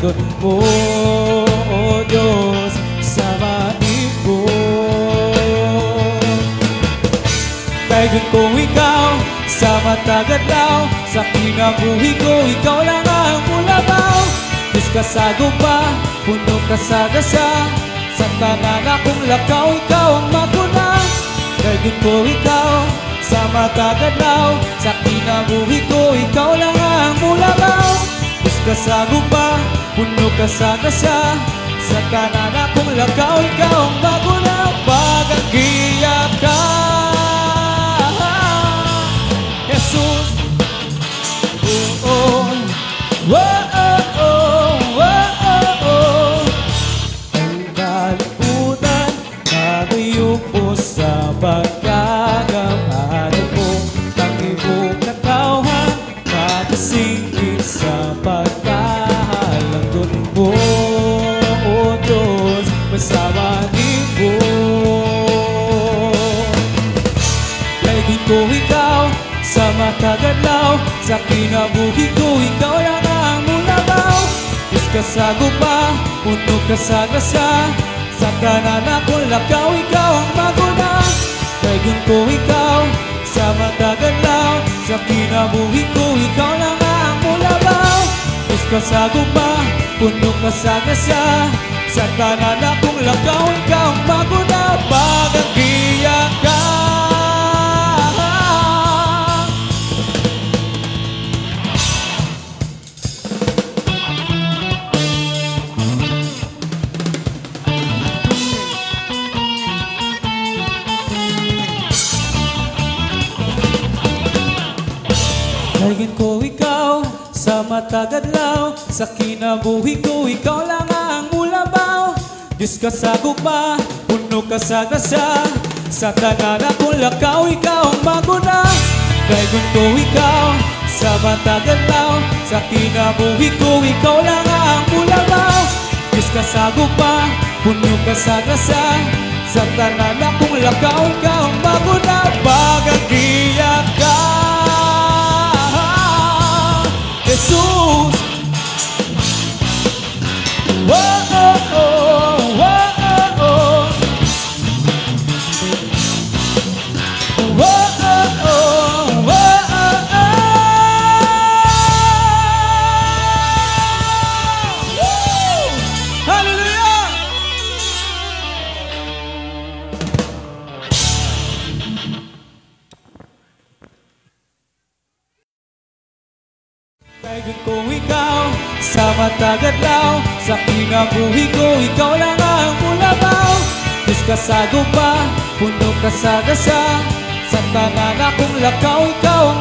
pagkahalangdon mo, O Diyos, sama nimo. Dayon ko ikaw sa matag adlaw, sa kinabuhi ko ikaw lang ang mulabaw. Diyos ka sa guba, puno ka sa gasa, sa tanan akong lakaw ikaw ang maguna. Dayon ko ikaw sa matag adlaw, sa kinabuhi ko ikaw lang ang mulabaw. Diyos ka sa guba, puno ka sa gasa, sa tanan akong lakaw ikaw ang maguna. Paganggiya ka, Jesus. Oh, oh, oh, oh, oh, oh, oh. Ang kalibutan nagayupo sa pagkagamhanan mo, ang imong katawhan makasingit sa pagkahalangdon mo, O Diyos, masama nimo. Dayon ko ikaw sa matag adlaw, sa kinabuhi ko ikaw lang ang mulabaw. Diyos ka sa guba, puno ka sa grasya, sa tanan akong lakaw ikaw ang maguna. Dayon ko ikaw sa matag adlaw, sa kinabuhi ko ikaw lang ang mulabaw. Diyos ka sa guba, puno ka sa grasya, sa tanan akong lakaw ikaw ang maguna. Paganggiya ka, Dayon ko ikaw sa matag adlaw, sa kinabuhi ko ikaw lang ang mulabaw. Diyos ka sa gugma, puno ka sa grasya, sa tanan akong lakaw ikaw ang maguna. Dayon ko ikaw sa matag adlaw, sa kinabuhi ko ikaw lang ang mulabaw. Diyos ka sa gugma, puno ka sa grasya, sa tanan akong lakaw ikaw ang maguna. Paganggiya ka, Jesus. Oh, oh, oh, oh, oh, oh. Oh, oh, oh, oh, oh, oh. Woo! Hallelujah! Dayon ko ikaw sa matag adlaw, sa kinabuhi ko ikaw lang ang mulabaw. Diyos ka sa guba, puno ka sa grasya, sa tanan akong lakaw ikaw ang